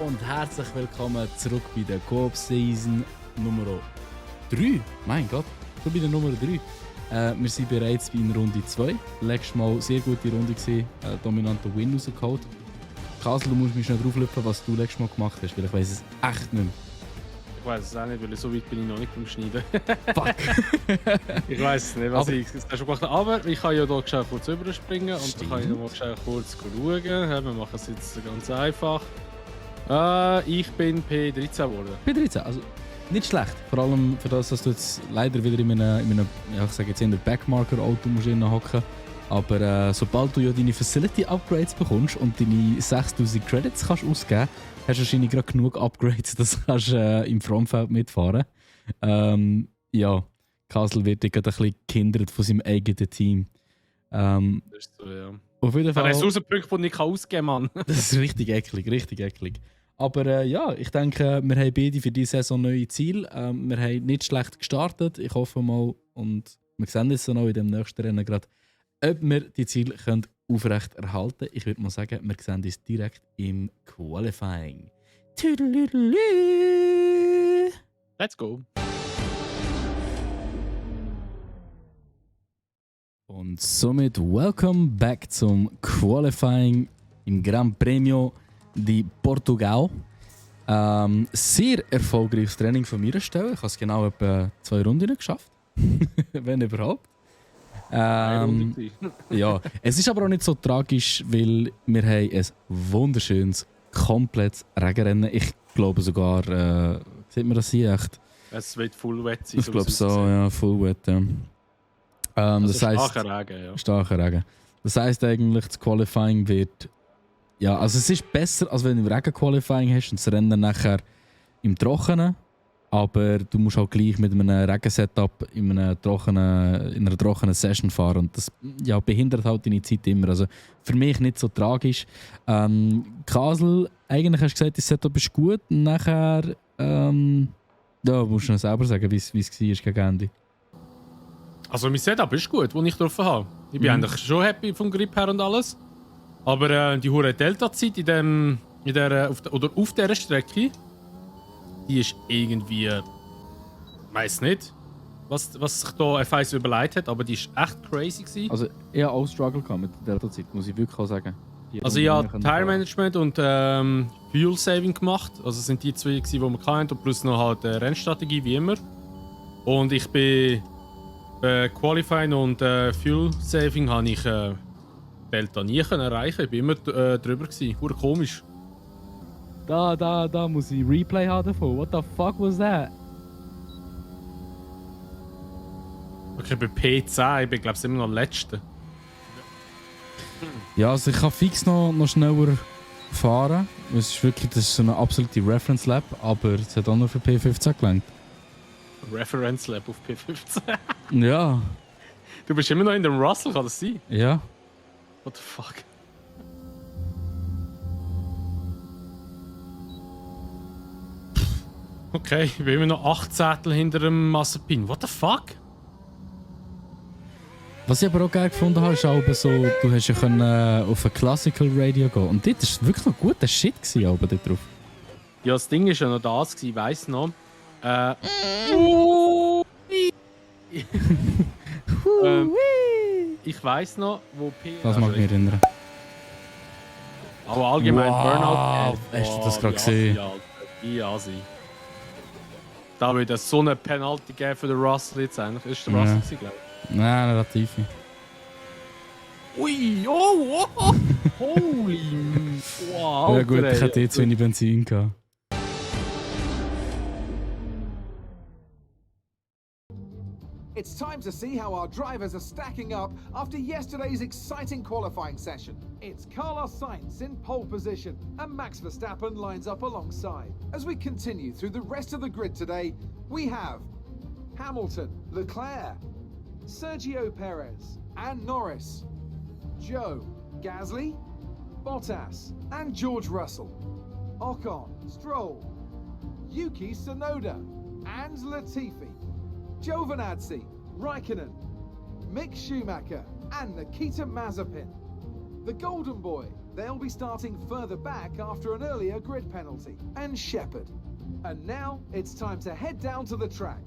und herzlich willkommen zurück bei der Coop Season Nummer 3. Mein Gott, schon bei der Nummer 3. Wir sind bereits in Runde 2. Letztes Mal sehr gute Runde gewesen, dominanter Win rausgeholt. Kasel, du musst mich schnell drauflüpfen, was du letztes Mal gemacht hast, weil ich weiss es echt nicht mehr. Ich weiß es auch nicht, weil so weit bin ich noch nicht beim Schneiden. Fuck! Ich weiß nicht, was ich schon gemacht habe. Aber ich kann ja hier kurz überspringen und dann kann ich noch mal kurz schauen. Ja, wir machen es jetzt ganz einfach. Ich bin P13 geworden. P13, also nicht schlecht. Vor allem für das, dass du jetzt leider wieder in einem ja, ich sage jetzt in der Backmarker-Auto musst hocken. Aber sobald du ja deine Facility-Upgrades bekommst und deine 6000 Credits kannst ausgeben, hast du wahrscheinlich gerade genug Upgrades, dass du im Frontfeld mitfahren ja, Kasel wird gerade ein bisschen gehindert von seinem eigenen Team. Das ist so, ja. Auf jeden Fall. Das ist ein Punkt, den ich ausgeben kann, Mann. Das ist richtig eklig. Aber ja, ich denke, wir haben beide für diese Saison neue Ziele. Wir haben nicht schlecht gestartet. Ich hoffe mal, und wir sehen es noch in dem nächsten Rennen gerade, ob wir die Ziele aufrecht erhalten können. Ich würde mal sagen, wir sehen uns direkt im Qualifying. Tüdelüdelü. Let's go. Und somit welcome back zum Qualifying im Gran Premio di Portugal. Sehr erfolgreiches Training von mir stellen. Ich habe es genau etwa 2 Runden geschafft. Wenn überhaupt. Ja, es ist aber auch nicht so tragisch, weil wir haben ein wunderschönes, komplettes Regenrennen. Ich glaube sogar, sieht man das hier echt? Es wird full wet sein. Ich glaube so, ja, full wet. Ja. Das heisst, starker Regen, ja. Starker Regen. Das heisst eigentlich, das Qualifying wird... Ja, also es ist besser, als wenn du im Regen-Qualifying hast und das Rennen nachher im Trockenen. Aber du musst auch gleich mit einem Regen-Setup in einer trockenen Session fahren. Und das ja, behindert halt deine Zeit immer. Also für mich nicht so tragisch. Kasel, eigentlich hast du gesagt, das Setup ist gut. Und nachher ja, musst du noch selber sagen, wie es war gegen Ende. Also mein Setup ist gut, das ich drauf habe. Ich bin eigentlich schon happy vom Grip her und alles. Aber die hohe Delta-Zeit auf dieser Strecke, die ist irgendwie... Weiss nicht, was sich da F1 überlegt hat, aber die ist echt crazy gewesen. Also ich hatte auch Struggle mit der Delta-Zeit, muss ich wirklich auch sagen. Also ich habe Tire Management und Fuel Saving gemacht. Also es sind die zwei, die wir kannten, und plus noch halt Rennstrategie, wie immer. Und ich bin Qualifying und Fuel Saving habe ich Delta nie erreichen. Ich bin immer drüber gewesen. Hure komisch. Da muss ich Replay haben davon. What the fuck was that? Okay, bei P10, ich bin glaube ich immer noch Letzte. Ja, also ich kann fix noch schneller fahren. Das ist so eine absolute Reference Lab, aber es hat auch noch für P15 gelangt. Reference Lab auf P15. Ja. Du bist immer noch in dem Russell, kann das sein? Ja. What the fuck? Okay, ich bin immer noch 8 Zettel hinter dem Mazepin. What the fuck? Was ich aber auch geil gefunden habe, ist auch so, du hast ja können, auf ein Classical Radio gehen. Und dort war wirklich noch guter Shit oben dort drauf. Ja, das Ding war ja noch das, ich weiss noch. Ich weiss noch, wo P... Das mag mich erinnern. Aber allgemein wow, Burnout... Hast du das gerade gesehen? Wie Asi. Da würde es so eine Penalty geben für den Russell jetzt eigentlich. Ist der Russell gewesen, glaube ich? Nein, relativ nicht. Ui, oh, holy... Wow, ja gut, ich hatte jetzt wenig Benzin gehabt. It's time to see how our drivers are stacking up after yesterday's exciting qualifying session. It's Carlos Sainz in pole position and Max Verstappen lines up alongside. As we continue through the rest of the grid today, we have Hamilton, Leclerc, Sergio Perez and Norris, Joe, Gasly, Bottas and George Russell, Ocon, Stroll, Yuki Tsunoda and Latifi, Giovinazzi, Raikkonen, Mick Schumacher and Nikita Mazepin. The Golden Boy, They'll be starting further back after an earlier grid penalty. And Shepherd. And now it's time to head down to the track.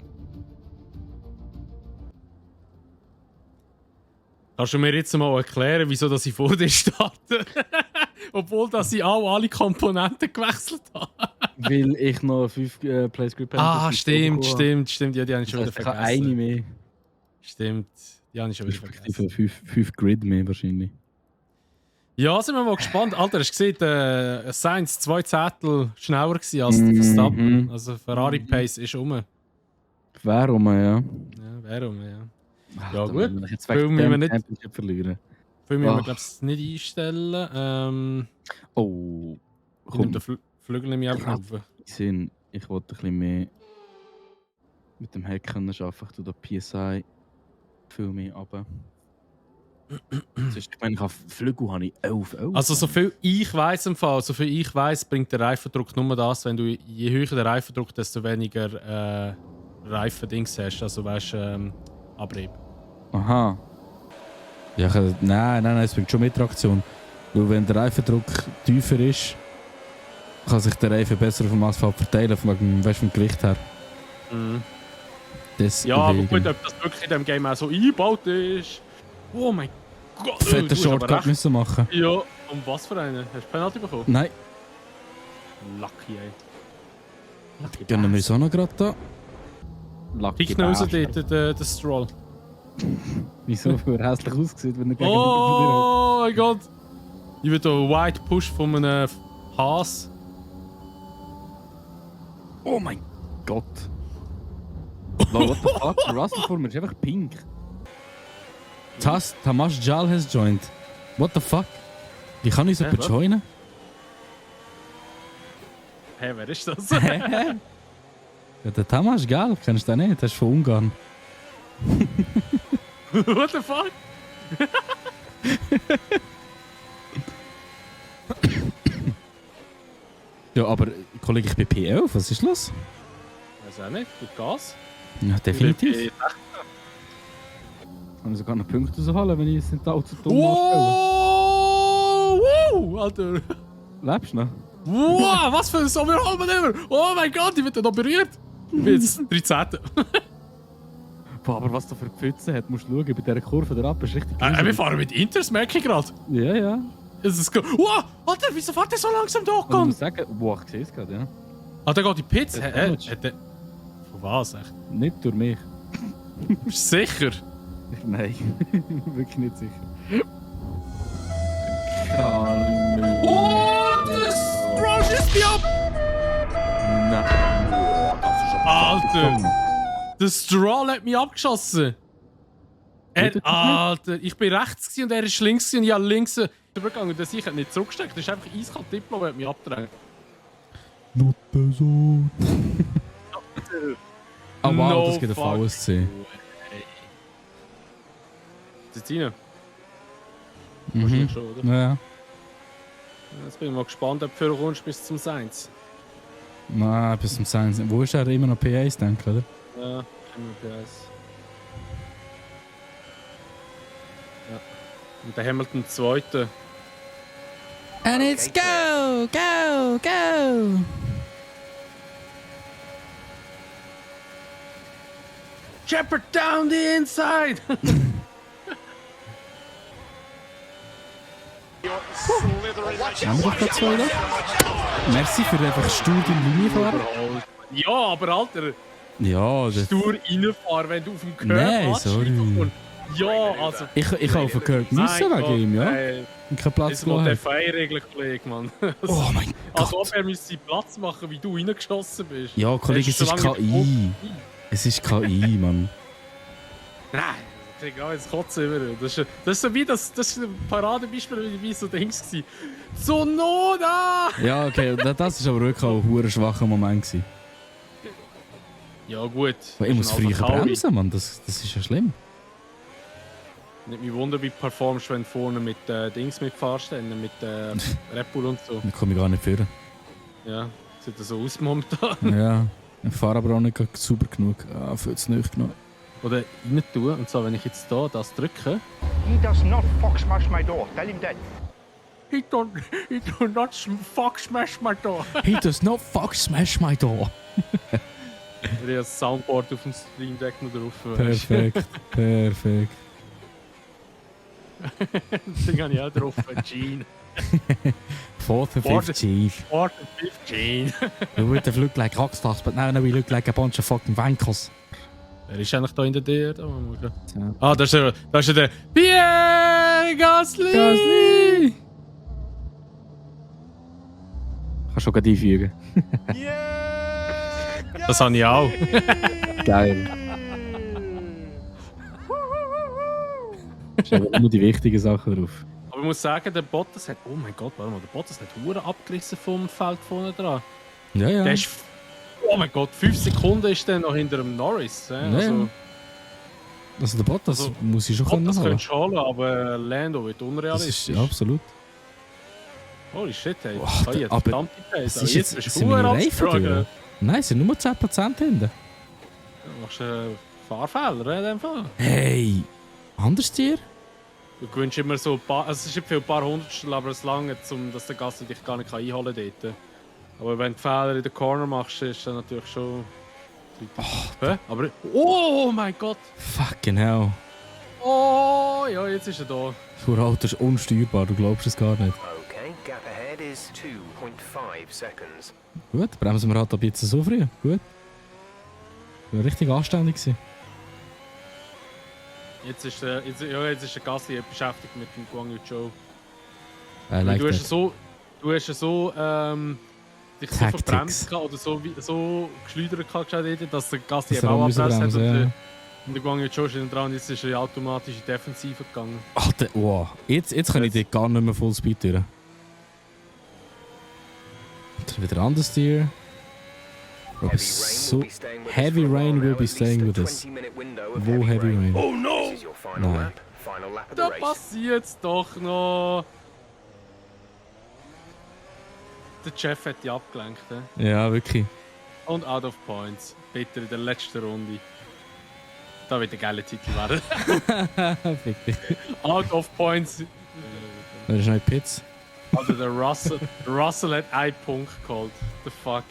Kannst du mir jetzt mal erklären, wieso dass ich vor dir starte? Obwohl dass ich auch alle Komponenten gewechselt habe. Weil ich noch 5 Place Group Stimmt. Ja, die habe ich schon wieder Ich habe vergessen. eine mehr. Stimmt, die habe ich schon wieder vergessen. Respektive 5 Grid mehr wahrscheinlich. Ja, sind wir mal gespannt. Alter, hast du gesehen, Sainz 2 Zehntel schneller gewesen als der Verstappen. Also Ferrari Pace ist um. Warum, ja? Ja, warum, ja. Ja, Da gut. wollen wir jetzt Film wegen müssen wir dem nicht- Championship verlieren. Film müssen wir, Ach. glaube ich, nicht einstellen. Oh, Ich nehme komm, den Flügel nicht mehr Krass. auf. Sinn. Ich wollte ein bisschen mehr mit dem Heck können arbeiten. Ich tue da PSI viel mehr runter. Ich meine, ich habe Flügel habe ich 11. Also, soviel ich weiss im Fall, soviel ich weiss, bringt der Reifendruck nur das, wenn du je höher der Reifendruck, desto weniger Reifendings hast. Also, weißt du, Abrieb. Aha. Ja, nein, es bringt schon mehr Traktion. Weil wenn der Reifendruck tiefer ist, kann sich der Reifen besser auf dem Asphalt verteilen, vom Gewicht her. Mhm. Deswegen. Ja, aber gut, ob das wirklich in diesem Game auch so eingebaut ist. Oh mein Gott, Fetten du hast aber Shortcut recht. müssen machen. Ja, und was für einen? Hast du Penalty bekommen? Nein, Lucky, ey. Lucky gönnen wir uns auch noch gerade da. Lucky Kick noch raus Bastard. dort, der Stroll. Wieso, wie er hässlich aussieht, wenn er gegen Oh mein Gott! Ich will hier einen White Push von einem Haas. Oh mein Gott. What the fuck? Russell vor mir ist einfach pink. Tamas Jal has joined. What the fuck? Wie kann ich so Was? joinen? Hä, wer ist das? Ja, der Tamas Jal, kennst du den nicht? Der ist von Ungarn. What the fuck? Ja, aber Kollege, ich bin P11, was ist los? Weiß auch nicht, gut Gas. Ja, definitiv. Ich Ich kann sogar noch Punkte rausholen, wenn ich es nicht allzu dumm Wow! Wow! Alter! anstelle. Lebst du noch? Wow! Was für ein Sommerholmanöver! Oh mein Gott, ich werde noch berührt! Ich bin jetzt 13. Boah, aber was da für Pfütze hat, musst du schauen, bei dieser Kurve der Ab ist richtig Wir gruselig. fahren mit Inters, merke ich gerade. Ja, ja. Es ist wow! Alter, wieso fährt der so langsam Und ich durchgegangen? muss sagen, boah, ich sehe es gerade, ja. Ah, der geht in die Pits. Der Hä? Damage. Hat der... Von was, echt? Nicht durch mich. Bist du sicher? Nein, wirklich nicht sicher. Oh, das Stroll schießt mich ab! Nein. Alter! Der Stroll hat mich abgeschossen! Alter, ich bin rechts gewesen und er ist links gewesen und ich habe links übergegangen und der Sieg hat nicht zurückgesteckt. Das ist einfach eiskalt Diplo, der hat mich abgedrängt. Not so. Ah wow, No das gibt ein fuck. VSC. Jetzt rein? Mhm. Wahrscheinlich schon, oder? Ja. Jetzt bin ich mal gespannt, ob du kommst bis zum Sainz. Nein, bis zum Science. Wo ist er immer noch P1, denke ich, oder? Ja, MPS. Ja. Und der Hamilton zweite. And it's go, go, go! Shepherd down the inside! Haben wir doch gerade zwei da? Merci für einfach stur in Linie fahren. Ja, aber Alter, Ja, das, stur reinfahren, wenn du auf dem Curb Nein, hast, sorry. und- Ja, also... ich habe auf den Curb müssen wegen ihm, ja. Und keinen Platz Jetzt mal der gelassen. Feierregel gelegt, Mann. Oh mein Als ob Gott. er müsste Platz machen, wie du reingeschossen bist. Ja, Kollege, es Hast du ist schon lange KI. nicht Es ist KI, Mann. Nein, ich krieg auch jetzt Kotzen über. Das ist so wie das ist ein Paradebeispiel, wie so Dings war. Sonoda! Ja, okay, das war aber wirklich auch ein verdammt schwacher Moment gewesen. Ja gut. Weil ich muss Das ist ein früher alter Kaui. bremsen, Mann. Das ist ja schlimm. Nicht mich wundern, wie du performst, wenn du vorne mit Dings mitfahrst, dann mit Red Bull und so. Da komme ich gar nicht führen. Ja, sieht das so aus momentan. Ja, ich fahre aber auch nicht gerade sauber genug. Ah, viel zu nicht genug. Oder rein tun. Und so, wenn ich jetzt hier das drücke. He does not fox smash my door. Tell him that. He do not fuck smash my door. He does not fuck smash my door. Ich habe das Soundboard auf dem Stream Deck noch drauf. Perfekt, perfekt. Das Ding habe ich auch drauf. Gene. 4th and 5th Chief. 4th and 5th Gene. You would have looked like rockstars, but now we look like a bunch of fucking wankers. Wer ist eigentlich da in der Tür? Da mal schauen. Ja. Ah, da ist der Pierre Gasly! Gasly! Kannst du gerade einfügen. Das habe ich auch. Geil. Ist aber nur die wichtigen Sachen drauf. Aber ich muss sagen, der Bottas hat... Oh mein Gott, warte mal, der Bottas hat Huren abgerissen vom Feld vorne dran. Ja, ja. Der ist... Oh mein Gott, 5 Sekunden ist der noch hinter dem Norris. Ja, Also, also der Bottas also, muss ich schon Bottas holen. könntest du holen, aber Lando wird Das unrealistisch. ist ja, absolut. Holy shit, ey. Boah, Das kann ich jetzt aber verdammte Pace. Es Aber ist jetzt jetzt bist sind du meine am Reifen Struggeln. durch. Nein, es sind nur 10% hinten. Du machst einen Fahrfehler in dem Fall. Hey, anders Tier? Du gewünschst immer so ein paar... Also es ist für ein paar Hundertstel, aber es lange, dass der Gasly dich gar nicht einholen kann dort. Aber wenn du Fehler in der Corner machst, ist das natürlich schon... Hä? Aber... Oh mein Gott! Fucking hell. Oh, ja, jetzt ist er da. Das Auto ist unsteuerbar, du glaubst es gar nicht. Okay, gap ahead is 2.5 seconds. Gut, bremsen wir halt ab jetzt so früh. Gut. War richtig anständig gewesen. Jetzt ist der Gasly beschäftigt mit dem Guang Yu Zhou. Like Du hast that. so... dich so Tactics. verbremst gehabt oder so geschleudert gehabt, dass der Gasly Dass eben er auch auch müssen abbremst hat. bremsen, ja. Und der Guang Yu Zhou ist hinten dran und jetzt ist er automatisch in die Defensive gegangen. Alter, wow. Jetzt kann ich dort gar nicht mehr Full Speed durch. Und dann wieder anders Tier. Aber so... Heavy Rain will be staying with us. Wo Heavy Rain? Oh no! This is your final Nein. lap. Final lap of the Da race. passiert's doch noch! Der Chef hat die abgelenkt. He? Ja, wirklich. Und out of points. Bitte in der letzten Runde. Da wird ein geiler Titel werden. Fick dich. Out of points. Da ist noch ein Pits. Also der Russell hat einen Punkt geholt. The fuck.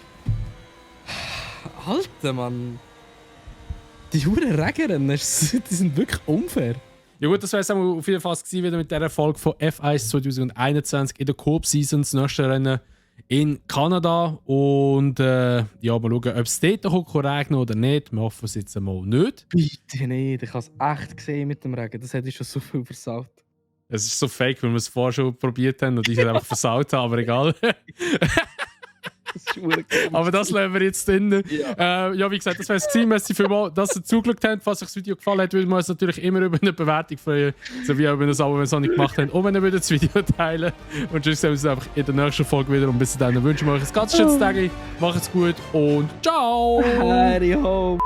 Alter, Mann. Die Huren Regenrennen, die sind wirklich unfair. Ja gut, das wäre es auf jeden Fall gewesen, wieder mit dieser Folge von F1 2021 in der Coop Season, das nächste Rennen in Kanada. Und ja, mal schauen, ob es dort regnen oder nicht. Wir hoffen es jetzt einmal nicht. Bitte nicht, ich habe es echt gesehen mit dem Regen. Das hätte schon so viel versaut. Es ist so fake, weil wir es vorher schon probiert haben und ich es einfach versaut haben, aber egal. Das ist Aber das lassen wir jetzt drin. Ja, wie gesagt, das wäre es gewesen. Merci vielmals, dass ihr zugeschaut habt. Falls euch das Video gefallen hat, würden wir uns natürlich immer über eine Bewertung freuen. Sowie auch über ein Abo, wenn ihr es noch nicht gemacht habt. Und wenn ihr das Video teilen. Und sonst sehen wir uns einfach in der nächsten Folge wieder. Und bis dahin wünschen wir euch ein ganz schönes Tag. Macht's gut und ciao! Harry ho!